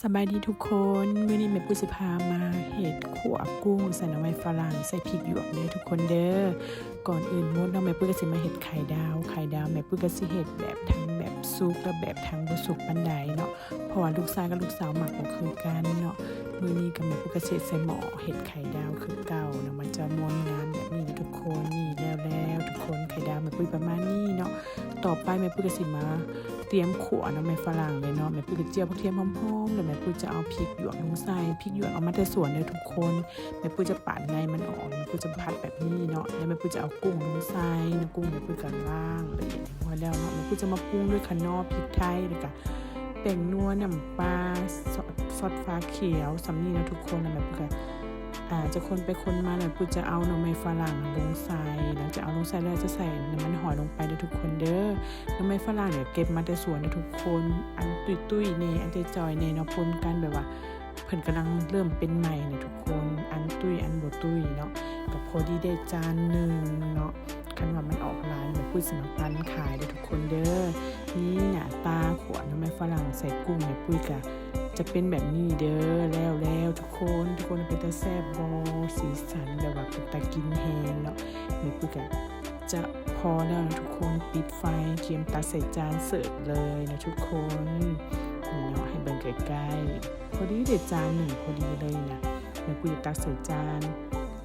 ສະບາຍດີທຸກຄົນ, ມື້ນີ້ແມ່ປຸ້ຍຊິພາມາເຮັດຂົ້ວກຸ້ງໃສ່ໜໍ່ໄມ້ຝຣັ່ງ ໃສ່ພິກຫຍວກເດີທຸກຄົນເດີ. ກ່ອນອື່ນໝົດເນາະ ແມ່ປຸ້ຍກໍຊິມາເຮັດໄຂ່ດາວ. ໄຂ່ດາວແມ່ປຸ້ຍກໍຊິເຮັດແບບທັງແບບສຸກ ແລະ ແບບທັງບໍ່ສຸກປານໃດເນາະ, ເພາະວ່າລູກຊາຍກັບລູກສາວມັກບໍ່ຄືກັນເນາະ. ມື້ນີ້ກໍແມ່ປຸ້ຍກໍຊິເຮັດໃສ່ໝໍ້ ເຮັດໄຂ່ດາວຄືເກົ່າເນາະ. ມັນຈະມ່ວນງາມແບບນີ້ເນາະທຸກຄົນ. ນີ້ແລ້ວໆ ທຸກຄົນ, ໄຂ່ດາວແມ່ປຸ້ຍປະມານນີ້ເນາະ. ຕໍ່ໄປແມ່ປຸ້ຍກໍຊິມາ ຕຽມຂົ້ວໜໍ່ໄມ້ຝຣັ່ງເລີຍເນາະ. ແມ່ປຸ້ຍກໍຈຽວຜັກທຽມຫອມໆ ແລ້ວແມ່ປຸ້ຍຈະເອົາພິກຫຍວກລົງໃສ່. ພິກຫຍວກເອົາມາແຕ່ສວນເດີທຸກຄົນ. ແມ່ປຸ້ຍຈະປາດໃນມັນອອກ ແລ້ວແມ່ປຸ້ຍຈະຜັດແບບນີ້ເນາະ. ແລ້ວແມ່ປຸ້ຍຈະເອົາກຸ້ງລົງໃສ່ເນາະ. ກຸ້ງແມ່ປຸ້ຍກໍລ້າງລະອຽດຮຽບຮ້ອຍແລ້ວເນາະ. ແມ່ປຸ້ຍຈະມາປຸງດ້ວຍຂະໜໍ່ ພິກໄທ ແລ້ວກໍແປ້ງນົວ ນ້ຳປາ ຊ- ຊອດຟ້າຂຽວ ສ່ຳນີ້ເນາະທຸກຄົນ. ແລ້ວແມ່ປຸ້ຍກໍ ອາ ຈະຄົນໄປຄົນມາ ແລ້ວແມ່ປຸ້ຍຈະເອົາໜໍ່ໄມ້ຝຣັ່ງລົງໃສ່. ຫຼັງຈາກເອົາລົງໃສ່ແລ້ວ ຈະໃສ່ນ້ຳມັນຫອຍລົງໄປເດີທຸກຄົນເດີ. ໜໍ່ໄມ້ຝຣັ່ງນີ້ເກັບມາແຕ່ສວນເດີທຸກຄົນ, ອັນຕຸ້ຍໆແດ່ ອັນຈ່ອຍໆແດ່ເນາະ, ປົນກັນ ແບບວ່າເພິ່ນກຳລັງເລີ່ມເປັນໃໝ່ນະທຸກຄົນ, ອັນຕຸ້ຍອັນບໍ່ຕຸ້ຍເນາະ. ກໍພໍດີໄດ້ຈານໜຶ່ງເນາະ. ຄັນວ່າມັນອອກຫຼາຍ ແມ່ປຸ້ຍຊິມາປັ່ນຂາຍເດີທຸກຄົນເດີ. ນີ້ໜ້າຕາຂົ້ວໜໍ່ໄມ້ຝຣັ່ງໃສ່ກຸ້ງແມ່ປຸ້ຍກະຈະເປັນແບບນີ້ເດີ. ແລ້ວໆ ທຸກຄົນ, ທຸກຄົນ ເປັນຕາແຊບບໍ່? ສີສັນແບບວ່າເປັນຕາກິນແຮງເນາະ. ແມ່ປຸ້ຍກະຈະພໍແລ້ວນະທຸກຄົນ, ປິດໄຟ ກຽມຕັກໃສ່ຈານເສີບເລີຍນະທຸກຄົນ. ນີ້ເນາະ ໃຫ້ເບິ່ງໃກ້ໆ ພໍດີເດ ຈານໜຶ່ງພໍດີເລີຍນະ. ແມ່ປຸ້ຍຕັກໃສ່ຈານ,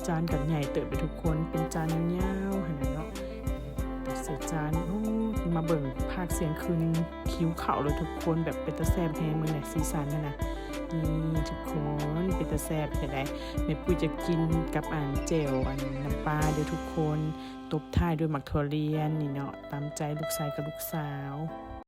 ຈານກໍໃຫຍ່ເຕີບເດທຸກຄົນ, ເປັນຈານຍາວໆຫັ້ນນະເນາະ. ຕັກໃສ່ຈານ. ໂອ້ ມາເບິ່ງພາກສຽງຄືນ ຫິວເຂົ້າເລີຍທຸກຄົນ, ແບບເປັນຕາແຊບແຮງ. ເບິ່ງແດ່ ສີສັນຫັ້ນນະ. ນີ້ທຸກຄົນ, ເປັນຕາແຊບແທ້ໃດ. ແມ່ປຸ້ຍຈະກິນກັບອັນແຈ່ວອັນນ້ຳປາເດີທຸກຄົນ, ຕົບທ້າຍດ້ວຍໝາກຖົ່ວລຽນນີ້ເນາະ, ຕາມໃຈລູກຊາຍກັບລູກສາວ.